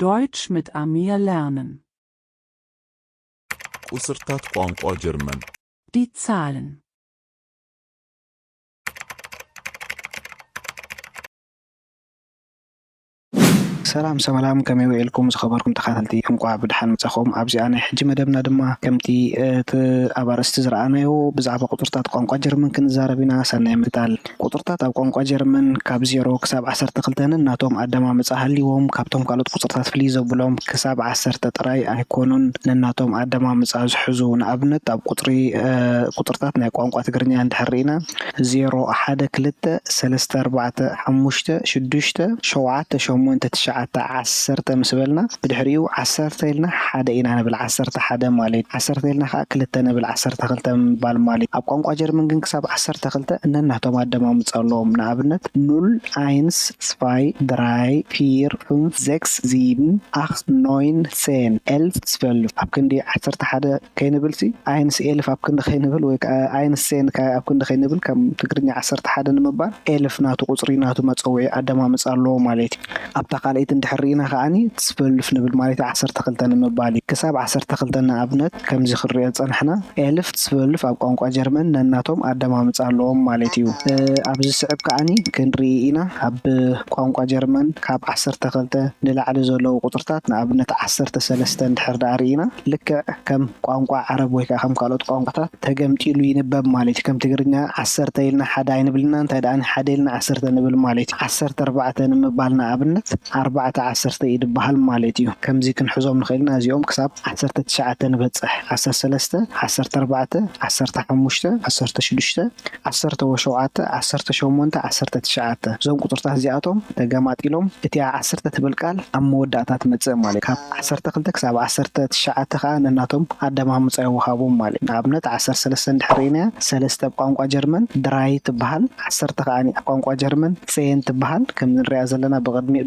Deutsch mit Amir lernen. ቁጽርታት ቋንቋ ጀርመን። Die Zahlen. ሰላም ሰላም፣ ከመይ ውዒልኩም ዝኸበርኩም ተኸታተልቲ? እንቋዕ ብደሓን መጻኹም። ኣብዚኣ ናይ ሕጂ መደብና ድማ ከምቲ እቲ ኣብ ኣርእስቲ ዝረኣናዮ ብዛዕባ ቁጽርታት ቋንቋ ጀርመን ክንዛረብ ኢና። ሰናይ ምክትታል። ቁጽርታት ኣብ ቋንቋ ጀርመን ካብ ዜሮ ክሳብ ዓሰርተ ክልተ ነናቶም ኣደማምጻ ሃልይዎም ካብቶም ካልኦት ቁጽርታት ፍልይ ዘብሎም ክሳብ ዓሰርተ ጥራይ ኣይኮኑን ነናቶም ኣደማምጻ ዝሕዙ። ንኣብነት ኣብ ቁጽሪ ቁጽርታት ናይ ቋንቋ ትግርኛ እንድሕር ርኢና ዜሮ፣ ሓደ፣ ክልተ፣ ሰለስተ፣ ኣርባዕተ፣ ሓሙሽተ፣ ሽዱሽተ፣ ሸውዓተ፣ ሸሞንተ፣ ትሽዓተ፣ ዓሰርተ ምስ በልና ብድሕሪኡ ዓሰርተ ኢልና ሓደ ኢና ንብል። ዓሰርተ ሓደ ማለት ዓሰርተ ኢልና ከዓ ክልተ ንብል። ዓሰርተ ክልተ ምባል ማለት ኣብ ቋንቋ ጀርመን ግን ክሳብ ዓሰርተ ክልተ ነናቶም ኣደማምፃ ኣለዎም። ንኣብነት ኑል፣ ኣይንስ፣ ስፋይ፣ ድራይ፣ ፊር፣ ፍንፍ፣ ዜክስ፣ ዚብን፣ ኣኽት፣ ኖይን፣ ሴን፣ ኤልፍ፣ ስፈልፍ ኣብ ክንዲ ዓሰርተ ሓደ ከይንብል ሲ ኣይንስ ኤልፍ ኣብ ክንዲ ከይንብል ወይ ከዓ ኣይንስ ሴን ከ- ኣብ ክንዲ ከይንብል ከም ትግርኛ ዓሰርተ ሓደ ንምባል ኤልፍ ናቱ ቁፅሪ ናቱ መፀውዒ ኣደማምፃ ኣለዎ ማለት እዩ። ኣብታ ካልኣይቲ እንድሕር ርኢና ከዓኒ ትስፈልፍ ንብል ማለት እዩ። ዓሰርተ ክልተ ንምባል እዩ። ክሳብ ዓሰርተ ክልተ ንኣብነት ከምዚ ክንሪኦ ዝፀናሕና ኤልፍ ትስፈልፍ ኣብ ቋንቋ ጀርመን ነናቶም ኣደማምፃ ኣለዎም ማለት እዩ። እ፣ ኣብዚ ስዕብ ከዓኒ ክንርኢ ኢና ኣብ ቋንቋ ጀርመን ካብ ዓሰርተ ክልተ ንላዕሊ ዘለዉ ቁፅርታት ንኣብነት ዓሰርተ ሰለስተ እንድሕር ደኣ ርኢና ልክዕ ከም ቋንቋ ዓረብ ወይ ከዓ ከም ካልኦት ቋንቋታት ተገምጢሉ ይንበብ ማለት እዩ። ከም ትግርኛ ዓሰርተ ኢልና ሓደ ኣይንብልና እንታይ ደኣ ሓደ ኢልና ዓሰርተ ንብል ማለት እዩ። ዓሰርተ ኣርባዕተ ንምባል ንኣብነት ኣርባዕተ ዓሰርተ እዩ ዝበሃል ማለት እዩ። ከምዚ ክንሕዞም ንኽእል ኢና። እዚኦም ክሳብ ዓሰርተ ትሽዓተ ንበፅሕ። ዓሰርተ ሰለስተ፣ ዓሰርተ ኣርባዕተ፣ ዓሰርተ ሓሙሽተ፣ ዓሰርተ ሽዱሽተ፣ ዓሰርተ ወሸውዓተ፣ ዓሰርተ ሸሞንተ፣ ዓሰርተ ትሽዓተ። እዞም ቁፅርታት እዚኣቶም ተገማጢሎም እቲኣ ዓሰርተ ትብል ቃል ኣብ መወዳእታ ትመፅእ ማለት እዩ። ካብ ዓሰርተ ክልተ ክሳብ ዓሰርተ ትሽዓተ ከዓ ነናቶም ኣደማምፃ ይወሃቦም ማለት እዩ። ንኣብነት ዓሰርተ ሰለስተ እንድሕር ርኢናያ ሰለስተ ኣብ ቋንቋ ጀርመን ድራይ ትበሃል፣ ዓሰርተ ከዓ ኣብ ቋንቋ ጀርመን ጼን ትበሃል። ከም ንሪኣ ዘለና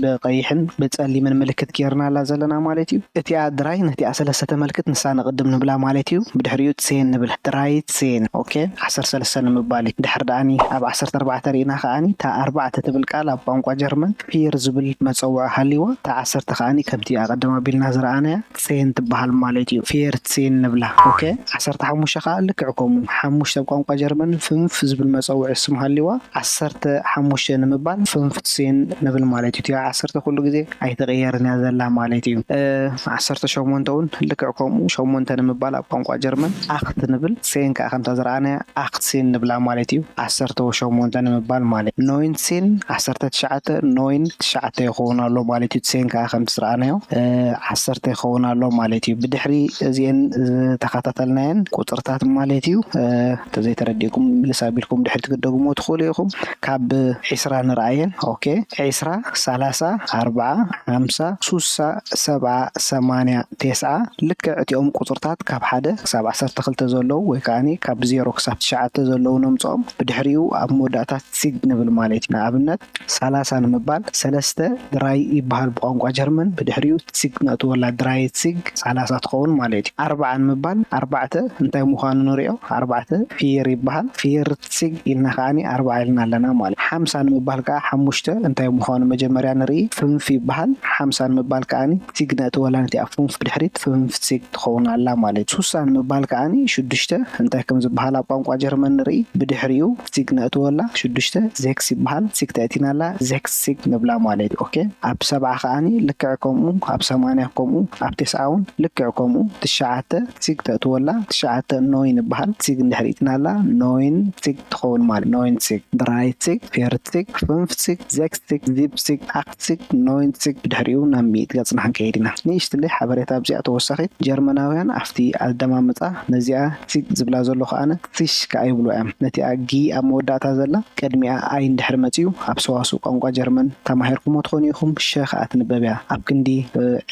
ብቐይሕን ብፀሊምን ምልክት ጌርናላ ዘለና ማለት እዩ። እቲኣ ድራይ ነቲኣ ሰለስተ ተመልክት ንሳ ንቕድም ንብላ ማለት እዩ። ብድሕሪኡ ጼን ንብል ድራይ ጼን። ኦኬ ዓሰርተ ሰለስተ ንምባል እዩ። ድሕር ደኣኒ ኣብ ዓሰርተ ኣርባዕተ ርኢና ከዓኒ እታ ኣርባዕተ ትብል ቃል ኣብ ቋንቋ ጀርመን ፊር ዝብል መፀውዒ ሃልይዋ እታ ዓሰርተ ከዓኒ ከምቲ ኣቐድም ኣቢልና ዝረኣናያ ጼን ትበሃል ማለት እዩ። ፌር ጼን ንብላ። ኦኬ ዓሰርተ ሓሙሽተ ከዓ ልክዕ ከምኡ ሓሙሽተ ኣብ ቋንቋ ጀርመን ፍንፍ ዝብል መፀውዒ ስም ሃልይዋ ዓሰርተ ሓሙሽተ ንምባል ፍንፍ ጼን ንብል ማለት እዩ። እቲኣ ዓሰርተ ኩሉ ግዜ ኣይትቕየርን እያ ዘላ ማለት እዩ። ዓሰርተ ሸሞንተ እውን ልክዕ ከምኡ ሸሞንተ ንምባል ኣብ ቋንቋ ጀርመን ኣኽት ንብል፣ ሴን ከዓ ከምታ ዝረኣናያ ኣኽት ሴን ንብላ ማለት እዩ። ዓሰርተ ወሸሞንተ ንምባል ማለት ኖይን ሴን ዓሰርተ ትሽዓተ ኖይን ትሽዓተ ይኸውን ኣሎ ማለት እዩ። ሴን ከዓ ከምቲ ዝረኣናዮ ዓሰርተ ይኸውን ኣሎ ማለት እዩ። ብድሕሪ እዚአን ዝተኸታተልናየን ቁፅርታት ማለት እዩ። ተዘይተረዲእኩም ምልስ ኣቢልኩም ድሕሪ ትክደግሞ ትኽእሉ ኢኹም። ካብ ዒስራ ንረኣየን። ኦኬ ዒስራ፣ ሰላሳ፣ ኣርብዓ፣ ሓምሳ፣ ሱሳ፣ ሰብዓ፣ ሰማንያ፣ ቴስዓ ልክዕ እቲኦም ቁፅርታት ካብ ሓደ ክሳብ ዓሰርተ ክልተ ዘለዉ ወይ ከዓ ካብ ዜሮ ክሳብ ትሽዓተ ዘለዉ ነምፅኦም ብድሕሪኡ ኣብ መወዳእታ ዚግ ንብል ማለት እዩ። ንኣብነት ሰላሳ ንምባል ሰለስተ ድራይ ይበሃል ብቋንቋ ጀርመን፣ ብድሕሪኡ ዚግ ነእትወላ ድራይ ዚግ ሰላሳ ትኸውን ማለት እዩ። ኣርብዓ ንምባል ኣርባዕተ እንታይ ምዃኑ ንሪኦ። ኣርባዕተ ፊር ይበሃል። ፊር ዚግ ኢልና ከዓኒ ኣርብዓ ኢልና ኣለና ማለት። ሓምሳ ንምባል ከዓ ሓሙሽተ እንታይ ምዃኑ መጀመርያ ንርኢ። ፍንፍ ይበሃል። ሓምሳ ንምባል ከዓኒ ዚግ ነእትወላ ነቲ ኣብ ፍንፍ ድሕሪት ፍንፍ ዚግ ትኸውን ኣላ ማለት። ሱሳ ንምባል ከዓኒ ሽዱሽተ እንታይ ከም ዝበሃል ኣብ ቋንቋ ጀርመን ንርኢ። ብድሕሪኡ ዚግ ነእትወላ ሽዱሽተ ዜክስ ይበሃል። ዚግ ተእቲናላ ዜክስ ዚግ ንብላ ማለት እዩ። ኦኬ ኣብ ሰብዓ ከዓኒ ልክዕ ከምኡ፣ ኣብ ሰማንያ ከምኡ፣ ኣብ ቴስዓ እውን ልክዕ ከምኡ ትሽዓተ ዚግ ተእትወላ ትሽዓተ ኖይን ይበሃል። ዚግ እንድሕር ኢትናላ ኖይን ዚግ ትኸውን ማለት ኖይን ዚግ፣ ድራይ ዚግ፣ ፌር ዚግ፣ ፍንፍ ዚግ፣ ዜክስ ዚግ፣ ዚብ ዚግ፣ ኣክት ዚግ፣ ኖይን ዚግ ብድሕሪኡ ናብ ሚእቲ ገጽና ክንከይድ ኢና። ንእሽትለይ ሓበሬታ ኣብዚኣ ተወሳኺት ጀርመናውያን ኣብቲ ኣደማምጻ ነዚኣ ዚግ ዝብላ ዘሎ ከኣነ ዚሽ ከኣ ይብሉ እዮም። ነቲኣ ጊ ኣብ መወዳእታ ዘላ ቅድሚኣ ኣይ እንድሕር መጺኡ ኣብ ሰዋስው ቋንቋ ጀርመን ተማሂርኩሞ ትኾኑ ኢኹም። ሸ ከኣ ትንበብ እያ። ኣብ ክንዲ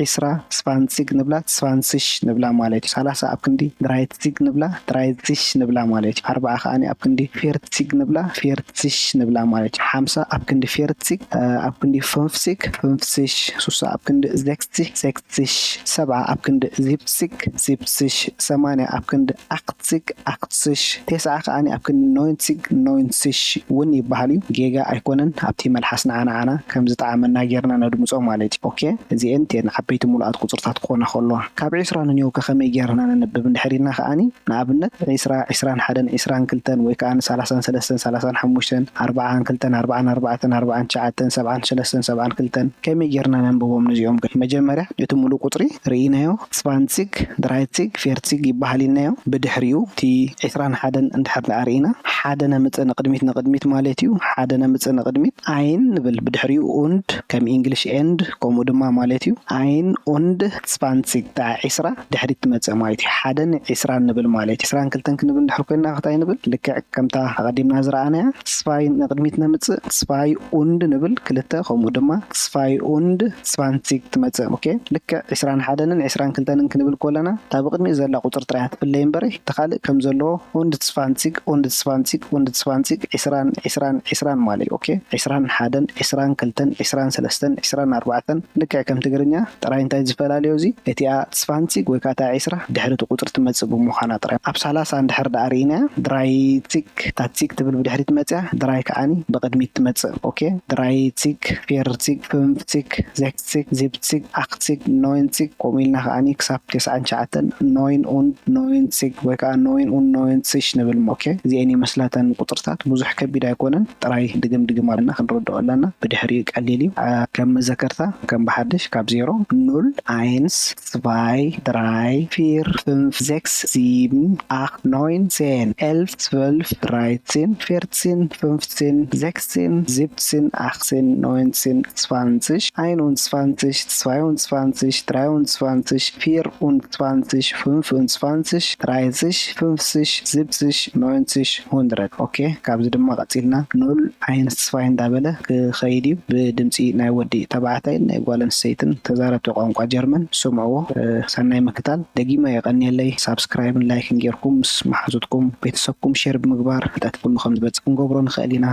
ዒስራ ስፋንሲግ ንብላ ስፋንሲሽ ንብላ ማለት እዩ። ሰላሳ ኣብ ክንዲ ድራይትሲግ ንብላ ድራይትሲሽ ንብላ ማለት እዩ። ኣርብዓ ከኣ ኣብ ክንዲ ፌርትሲግ ንብላ ፌርትሲሽ ንብላ ማለት እዩ። ሓምሳ ኣብ ክንዲ ፌርትሲግ ኣብ ክንዲ ፈንፍሲግ ፍንፍስሽ፣ ሱሳ ኣብ ክንዲ፣ ዜክስቲሽ፣ ዜክስቲሽ፣ ሰብዓ ኣብ ክንዲ፣ ዚብሲክ፣ ዚብሲሽ፣ ሰማንያ ኣብ ክንዲ፣ ኣክሲክ፣ ኣክሲሽ፣ ቴስዓ ከኣኒ ኣብ ክንዲ፣ ኖይንሲክ፣ ኖይንሲሽ እውን ይበሃል እዩ። ጌጋ ኣይኮነን፣ ኣብቲ መልሓስ ንዓና ዓና ከም ዝጠዓመና ጌርና ነድምጾ ማለት እዩ። ኦኬ፣ እዚኤን እተን ዓበይቲ ሙሉኣት ቁጽርታት ክኾና ከለዋ። ካብ ዒስራ ንኔው ከ ከመይ ጌርና ነንብብ እንድሕር ኢልና ከኣኒ፣ ንኣብነት ዒስራ፣ ዒስራን ሓደን፣ ዒስራን ክልተን ወይ ከኣ ሰላሳን ሰለስተን፣ ሰላሳን ሓሙሽተን፣ ኣርብዓን ክልተን፣ ኣርብዓን ኣርባዕተን፣ ኣርብዓን ትሽዓተን፣ ሰብዓን ሰለስተን፣ ሰብዓን ክልተን ከመይ ጌርና ነንብቦም ነዚኦም ግን? መጀመርያ እቲ ሙሉእ ቁጽሪ ርኢናዮ፣ ዚባንዚክ፣ ድራይዚክ፣ ቪየርዚክ ይበሃል ኢልናዮ። ብድሕሪኡ እቲ ዒስራን ሓደን እንድሕር ደኣ ርኢና፣ ሓደ ነምጽእ ንቕድሚት፣ ንቕድሚት ማለት እዩ። ሓደ ነምጽእ ንቕድሚት፣ ኣይን ንብል። ብድሕሪኡ ኡንድ ከም ኢንግሊሽ ኤንድ ከምኡ ድማ ማለት እዩ። ኣይን ኡንድ ዚባንዚክ፣ እታ ዒስራ ድሕሪት ትመጽእ ማለት እዩ። ሓደን ዒስራን ንብል ማለት እዩ። ዒስራን ክልተን ክንብል እንድሕር ኮይንና እንታይ ንብል? ልክዕ ከምታ ኣቐዲምና ዝረኣናያ፣ ዚስፋይ ንቕድሚት ነምጽእ፣ ዚስፋይ ኡንድ ንብል ክልተ፣ ከምኡ ድማ ዚስፋይ ኡንድ ዚባንዚክ ትመጽእ። ኦኬ፣ ልክዕ ዒስራን ሓደንን ዒስራን ክልተንን ክንብል ከለና፣ እታ ብቕድሚት ዘላ ቁጽሪ ጥራይ እያ ትፍለይ እምበረ፣ እቲ ካልእ ከም ዘለዎ ኡንድ ዚባንዚክ፣ ኡንድ ዚባንዚክ፣ ኡንድ ዚባንዚክ፣ ዒስራን፣ ዒስራን፣ ዒስራን ማለት እዩ። ኦኬ፣ ዒስራን ሓደን፣ ዒስራን ክልተን፣ ዒስራን ሰለስተን፣ ዒስራን ኣርባዕተን፣ ልክዕ ከም ትግርኛ ጥራይ እንታይ ዝፈላለዮ እዚ፣ እቲኣ ዚባንዚክ ወይ ከኣ እታ ዒስራ ድሕሪ እቲ ቁጽሪ ትመጽእ ብምዃና ጥራይ። ኣብ ሰላሳ እንድሕር ደኣ ርኢናያ፣ ድራይዚክ፣ እታ ዚክ ትብል ብድሕሪት መጽያ፣ ድራይ ከኣኒ ብቕድሚት ትመጽእ። ኦኬ፣ ድራይዚክ፣ ቪየርዚክ፣ ፍንፍዚክ፣ ዜክስዚክ፣ ዚብዚክ፣ ኣክትዚክ፣ ኖይንዚክ፣ ከምኡ ኢልና ከኣኒ ክሳብ ቴስዓን ትሽዓተን፣ ኖይን ኡንድ ኖይንዚክ ወይ ከኣ ኖይን ኡንድ ኖይንዚሽ ንብል። ኦኬ፣ እዚኤን ይመስላ እተን ቁጽርታት፣ ብዙሕ ከቢድ ኣይኮነን። ጥራይ ድግም ድግም ኣለና፣ ክንረድኦ ኣለና። ብድሕሪኡ ቀሊል እዩ። ኣ፣ ከም መዘከርታ፣ ከም ብሓድሽ፣ ካብ ዜሮ፣ ኑል፣ ኣይንስ፣ ዚስፋይ፣ ድራይ፣ ቪር፣ ፍንፍ፣ ዜክስ፣ ዚብን፣ ኣክት፣ ኖይን፣ ዜን፣ ኤልፍ፣ ዚወልፍ፣ ድራይዚን፣ ቪየርዚን፣ ፍንፍዚን፣ ዜክስዚን፣ ዚብዚን፣ ኣክትዚን፣ ኖይንዚን፣ ዚባንዚሽ፣ ኣይን ኡንድ ዚባንዚሽ፣ ዚስፋይ ኡንድ ዚባንዚሽ፣ ድራይ ኡንድ ዚባንዚሽ፣ ቪር ኡንድ ዚባንዚሽ፣ ፍንፍ ኡንድ ዚባንዚሽ፣ ድራይዚሽ፣ ፍንፍዚሽ፣ ዚብዚሽ፣ ኖይንዚሽ፣ ሁንድረድ። ኦኬ፣ ካብዚ ድማ ቀጺልና ኑል፣ ኣይንስ፣ ዚስፋይ እንዳበለ ክኸይድ እዩ። ብድምጺ ናይ ወዲ ተባዕታይን ናይ ጓል ኣንስተይትን ተዛረብቲ ቋንቋ ጀርመን ስምዕዎ። እ፣ ሰናይ ምክታል። ደጊመ የቐንየለይ። ሳብስክራይብን ላይክን ጌርኩም ምስ መሓዙትኩም፣ ቤተሰብኩም ሼር ብምግባር ፍልጠት ኩሉ ከም ዝበጽሕ ክንገብሮ ንኽእል ኢና።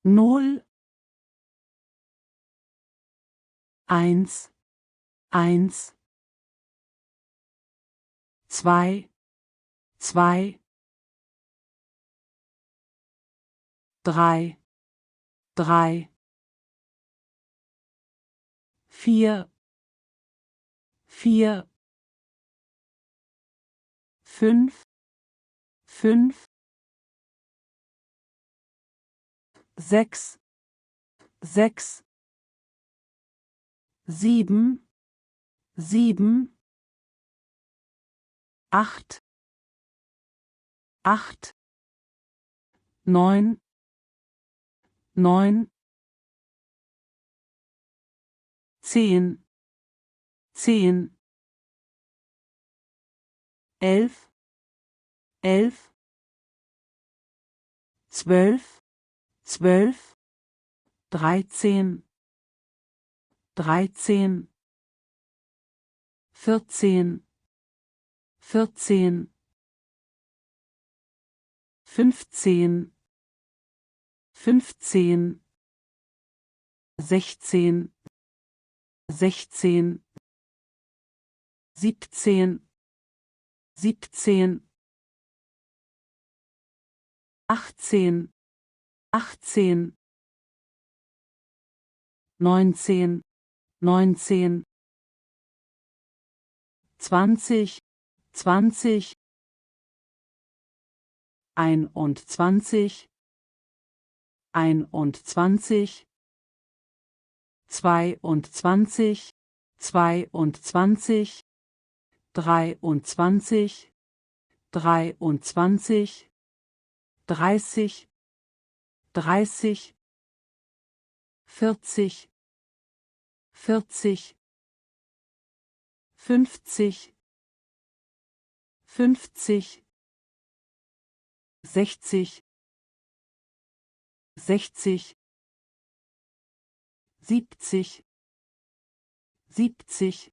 Null, eins, eins, zwei, zwei, drei, drei, vier, vier, fünf, fünf, sechs, sechs, sieben, sieben, acht, acht, neun, neun, zehn, zehn, elf, elf, zwölf, zwölf, dreizehn, dreizehn, vierzehn, vierzehn, fünfzehn, fünfzehn, sechzehn, sechzehn, siebzehn, siebzehn, achtzehn, achtzehn, neunzehn, neunzehn, zwanzig, zwanzig, einundzwanzig, einundzwanzig, zweiundzwanzig, zweiundzwanzig, dreiundzwanzig, dreiundzwanzig, dreißig, dreißig, vierzig, vierzig, fünfzig, fünfzig, sechzig, sechzig, siebzig, siebzig,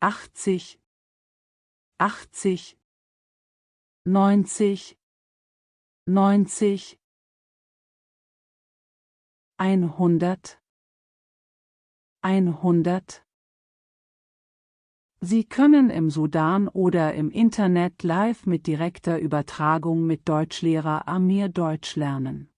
achtzig, achtzig, neunzig, neunzig, hundert, hundert. Sie können im Sudan oder im Internet live mit direkter Übertragung mit Deutschlehrer Amir Deutsch lernen.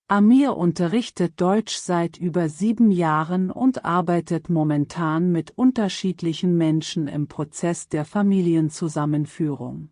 Amir unterrichtet Deutsch seit über sieben Jahren und arbeitet momentan mit unterschiedlichen Menschen im Prozess der Familienzusammenführung.